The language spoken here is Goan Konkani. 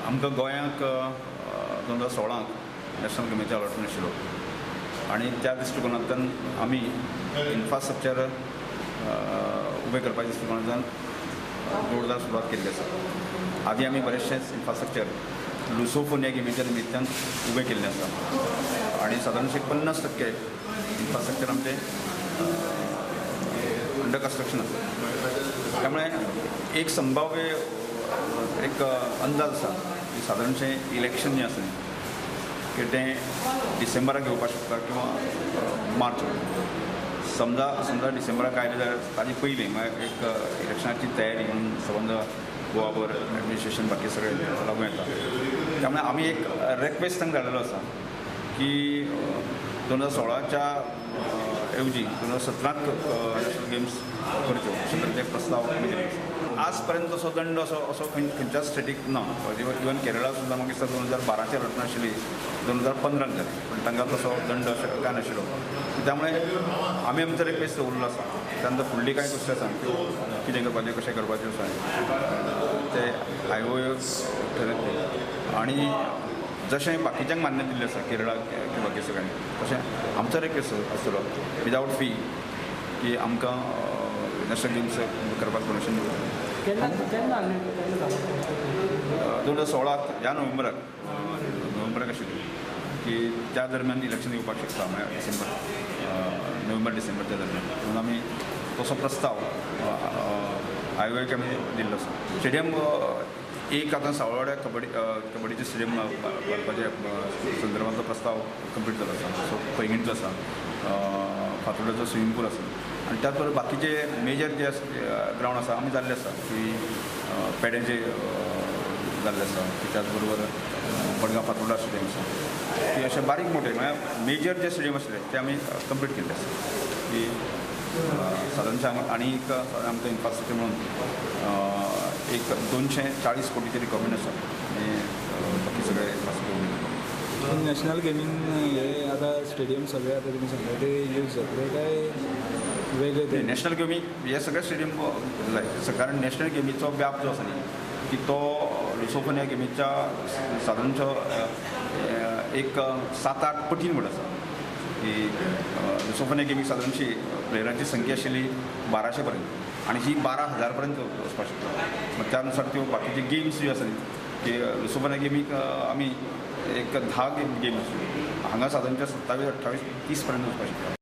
आमकां गोंयांक 2016 नॅशनल गेमीचें अलॉटमेंट आशिल्लो आनी त्या दृश्टिकोनांतल्यान आमी इन्फ्रास्ट्रक्चर उबें करपाच्या दृश्टिकोनांतल्यान जोरदार सुरवात केल्ली आसा. आदी आमी बरेचशेंच इन्फ्रास्ट्रक्चर लुसोफोनिया गेमीच्या निमित्तान उबें केल्लें आसा आनी सादारणशें 50% इन्फ्रास्ट्रक्चर आमचें अंडर कन्स्ट्रक्शन आसा. त्यामुळे एक संभाव्य एक अंदाज आसा की सादारणशें इलेक्शन जें आसा की तें डिसेंबराक घेवपाक शकता किंवा मार्च. समजा समजा डिसेंबराक आयलें जाल्यार ताजे पयलीं म्हळ्यार एक इलेक्शनाची तयारी म्हणून संबंद गोवाभर एडमिनिस्ट्रेशन बाकी सगळें लागूं येता. त्यामुळे आमी एक रिक्वेस्ट तांकां धाडलेलो आसा की 2016च्या ऐवजी 2017 नॅशनल गेम्स करच्यो अशें तरेचे प्रस्ताव आमी दिले. आज पर्यंत असो दंड असो असो खंयच्याच स्टेटीक ना. इवन केरळा सुद्दां म्हाका दिसता 2012 अलॉटमेंट आशिल्ली 2015 जाली, पूण तांकां तसो दंड अशें कांय नाशिल्लो. त्यामुळे आमी आमचो रिक्वेस्ट दवरिल्लो आसा. त्यानंतर फुडली कांय गोश्टी आसा त्यो कितें करपाचें कशें करपाचें आसा ते आय ओ ठरयतले. आनी जशें बाकीच्यांक मान्य दिल्लें आसा केरळाक किंवा बाकी सगळ्यांक, तशें आमचो रिक्वेस्ट आसतलो विदावट फी की आमकां नॅशनल गेम्स करपाक परमिशन दिवचें. 2016 ह्या नोव्हेंबराक आशिल्ली की त्या दरम्यान इलेक्शन येवपाक शकता, म्हळ्यार डिसेंबर नोव्हेंबर डिसेंबरच्या दरम्यान. म्हणून आमी तसो प्रस्ताव आय ओ एक आमी दिल्लो आसा. स्टेडियम एक आतां सावळवाड्या कबड्डीचें स्टेडियम बांदपाचे संदर्भांतलो प्रस्ताव कंप्लीट जालो आसा. सो पैंगीणचो आसा, फातोड्ड्याचो स्विमींग पूल आसा आनी त्याच बरोबर बाकीचे मेजर जे ग्रावंड आसा आमी जाल्ले आसा की पेड्यांचे जाल्ले आसा, की त्याच बरोबर मडगांव फातोड्डा स्टेडियम आसा, की अशे बारीक मोठे म्हळ्यार मेजर जे स्टेडियम आसले ते आमी कंप्लीट केल्ले आसा. की सादारणशें आनी एक आमकां इन्फ्रास्ट्रक्चर म्हणून एक 240 कोटीची रिक्वायरमेंट आसा आनी बाकी सगळे इन्फ्रास्ट्रक्चर. नॅशनल गेमींग हे आतां स्टेडियम सगळे आतां तुमी सांगता ते यूज जातले काय वेगळे? ते नॅशनल गेमीक हे सगळे स्टेडियम जाय, कारण नॅशनल गेमीचो व्याप जो आसा न्ही की तो लुसोफोनिया गेमीच्या सादारणचो एक 7-8 पटीन व्हड आसा. की लुसोफोनिया गेमीक सादारणशी प्लेयरांची संख्या आशिल्ली 1200 पर्यंत आनी ही 12,000 पर्यंत वचपाक शकता. मग त्या नुसार त्यो बाकीचे गेम्स ज्यो आसा न्ही की लुसोफोनिया गेमीक आमी एक 10 गेम आशिल्ल्यो, हांगा सादारणच्या 27, 28, 30 पर्यंत वचपाक शकता.